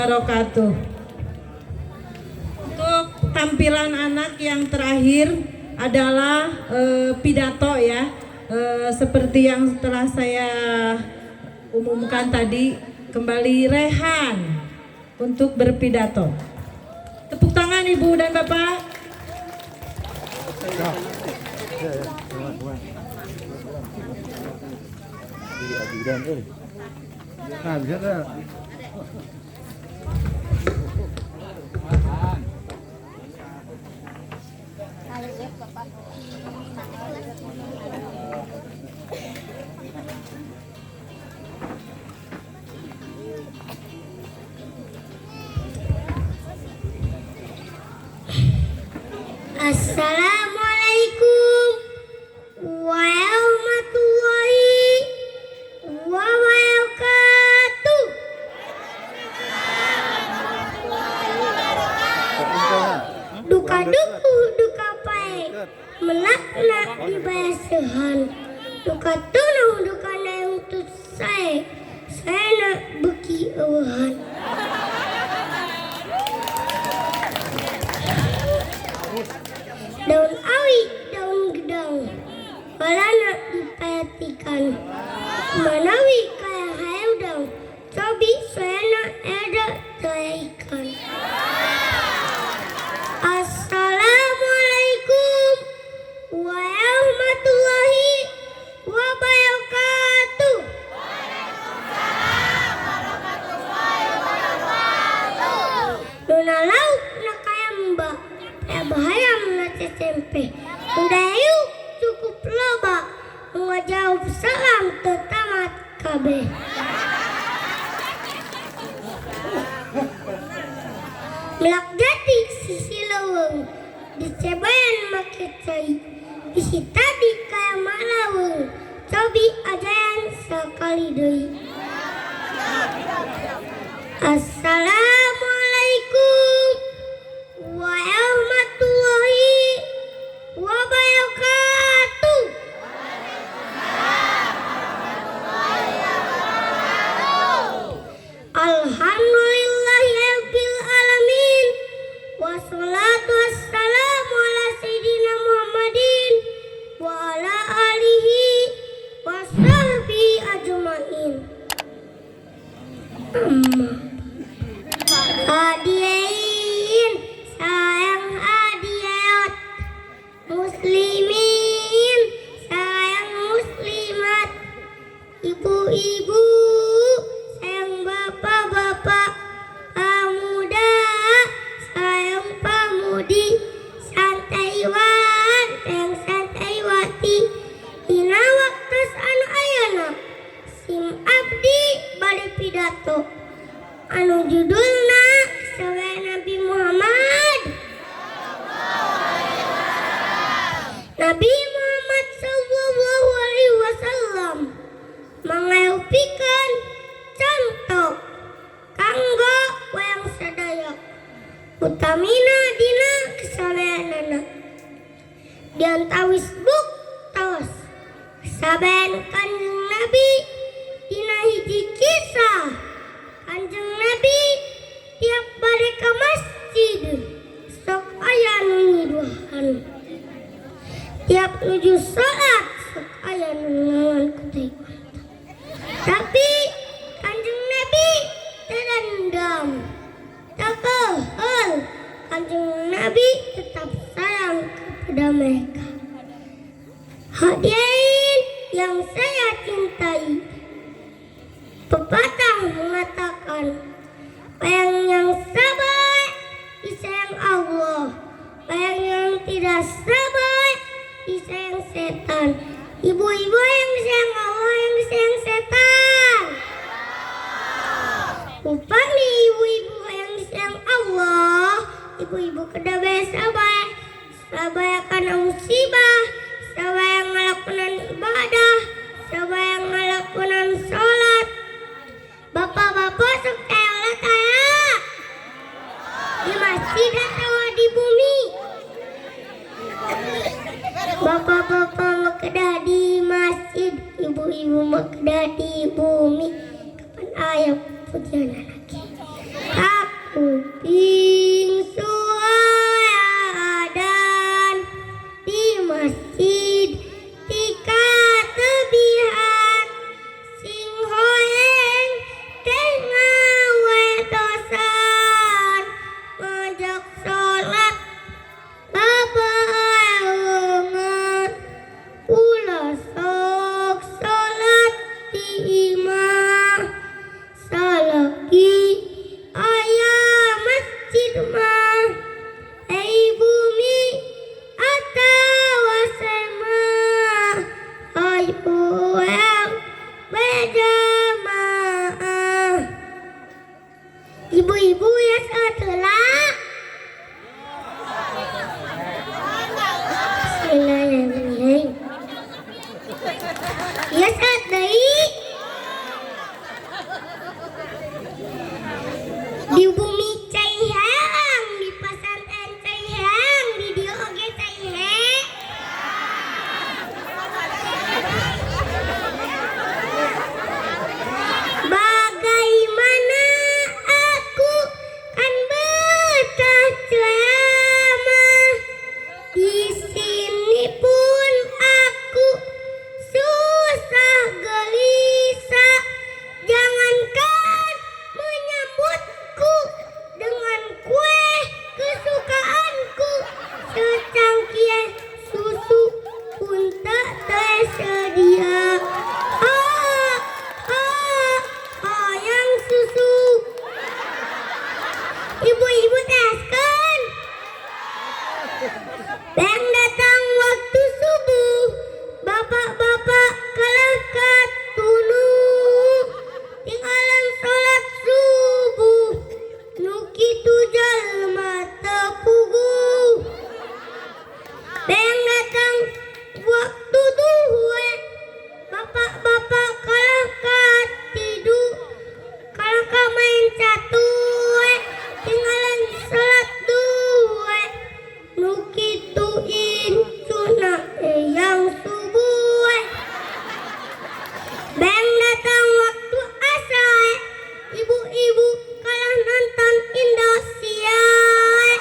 Wabarakatuh. Untuk tampilan anak yang terakhir adalah pidato ya. Seperti yang telah saya umumkan tadi, kembali Rehan untuk berpidato. Tepuk tangan, Ibu dan Bapak. Nah, bisa tuh. Assalamualaikum warahmatullahi wabarakatuh. Duka duku duka pae melakna dibayasehan, duka tunung duka naung tut sae saena beuki eueuhan. Daun awi daun gedang walana dipayatikan, manawi kaya haeudang cobi soena eda ikan. Assalamualaikum warahmatullahi wabarakatuh. Nuna lauk na kaya mba kaya bahayam na cecempe, Nuna cukup loba ngajawab salam teu tamat kabeh. Melak jati sisi leuweung dicebayan make cai, bisi tadi kaya malawung cobi ajayan sakali deui. Assalamualaikum warahmatullahi wabarakatuh. Alhamdulillahirabbil alamin, wassalatu wassalamu ala sayyidina Muhammadin wa ala alihi wasahbihi ajmain. Amma hadirin sayang hadirat, muslimin sayang muslimat, ibu-ibu sayang bapak-bapak, pemuda sayang pemudi, santaiwan sayang santaiwati. Dina waktos anu ayeuna sim abdi bade pidato anu judulna Sawean Nabi Muhammad. Nabi Muhammad sallallahu alaihi wasallam mangayupikeun contoh kanggo wayang sadaya, utamina dina kasaweanana. Diantawis buktos kasabean Kanjeng Nabi dina hiji kisah, Kanjeng Nabi tiap bade ka masjid sok aya nu nyiduhan, tiap nuju salat sok aya nu ngawan ku tai. Tapi Kanjeng Nabi teu dendam, teu keuheul. Kanjeng Nabi tetap sayang kepada mereka. Hadirin yang saya cintai, pepatah mengatakan bayang yang sabar disayang Allah, bayang yang tidak sabar disayang setan. Ibu-ibu yang disayang Allah, yang disayang setan. Upami ibu-ibu yang disayang Allah, ibu-ibu kedah sabar, sabar karena musibah, sabar yang ngelakukan ibadah, sabar yang ngelakukan sholat. Bapak-bapak sok kaya di masjid atau di bumi? Bapak-bapak kedah di masjid, ibu-ibu mah kedah di bumi. Kapan aya pujian lagi? Di bumi cai herang, di pasantren cai herang, di dieu oge cai he. Bagaimana aku kan betah ceramah, di sini pun aku susah gelisah. Jangankan menyambutku dengan kue kesukaanku, secangkir susu pun tak tersedia. Ah, ah, hayang susu. Ibu-ibu teskan. Bang datang waktu subuh, bapak-bapak kalah katunu, tinggalan sholat subuh, nu kitu jalma teu puguh. Bang datang waktu duhur, bapak-bapak kalah katidu, kalah ka main catur, tinggalan sholat duhur, nu kitu incuna eyang subuh. Bang datang waktu asar, ibu-ibu kalah nonton Indosiar,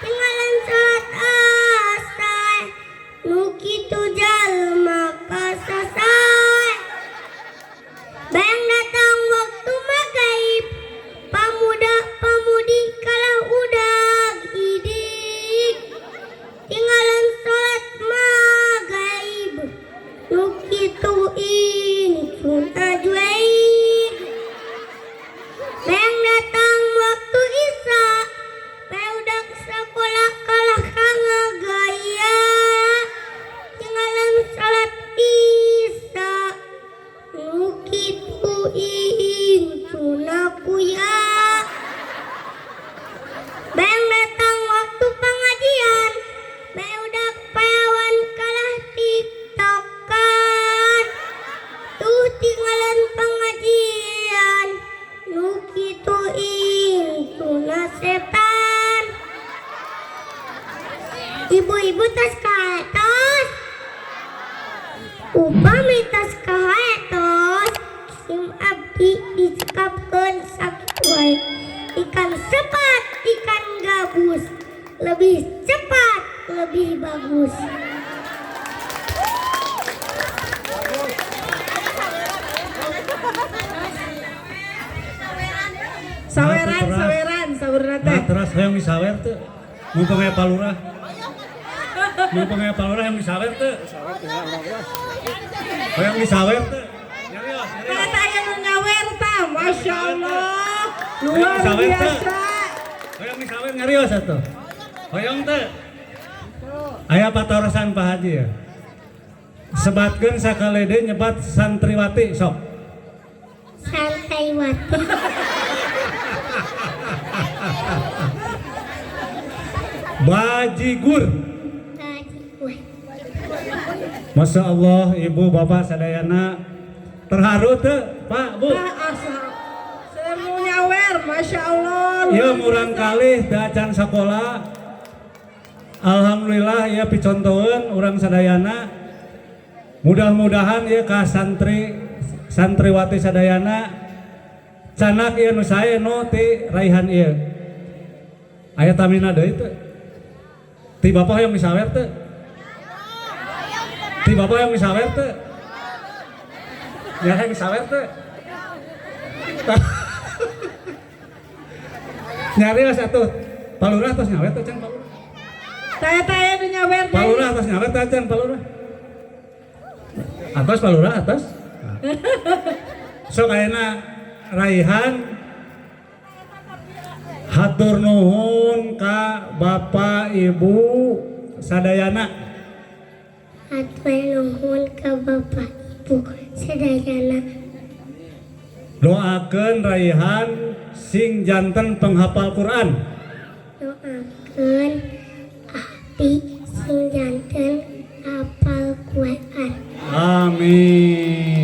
tinggalan sholat asar, nu kitu jalma kasasar. Bang datang waktu maghrib, pamuda-pamudi kalah udag idik, tinggalan sholat maghrib, nu kitu incuna juaig. Bang datang waktu isya, barudak sekolah kalah kangagaya, tinggalan sholat isya, nu kitu incuna kuya. Bang datang waktu pengajian, barudak payawan kalah tiktokan, tuh tinggalan pengajian, nu kitu incuna setan. Ibu-ibu tas kahatos, upami tas kahatos, sim abdi dicekapkeun sakitu wae. Ikan sepat, ikan gabus, lebih cepat, lebih bagus. Saweran, saweran, saweran teh. Nah, terus hayang disawer teu. Mumpung aya palurah. Mumpung aya palurah hayang disawer teu. Hayang disawer teu. Nyarios, nyarios. Ternyata aya nu nyawer tah, Masya Allah. Luar biasa. Hoyong disawer nyarios atuh. Hoyong teu. Aya patarosan Pak Haji ya. Sebatkeun sakali deui nyebat santriwati sok. Santriwati. Bajigur. Bajigur. Masya Allah, ibu bapak sadayana terharu teu, Pak, Bu. Semu nyawer, Masya Allah. Ieu murang kalih teu acan sakola. Alhamdulillah ieu picontoeun urang sadayana. Mudah-mudahan ieu ka santri santriwati sadayana canak ieu nu sae nu ti raihan ieu. Aya tamina deui teu? Ti bapak hayang disawer teu? Ti bapak hayang disawer teu? Ya hayang disawer teu? Nyarios atuh. Palurah tos nyawer teh can palurah. Taya-taya nu nyawer teh. Palurah tos nyawer teh can palurah. Atos palurah atos. Sok ayeuna raihan hatur nuhun ka bapak ibu sadayana. Hatur nuhun ka bapak ibu sadayana. Doakeun raihan sing janten penghafal Quran. Doakeun abdi sing janten hafal Quran. Amin.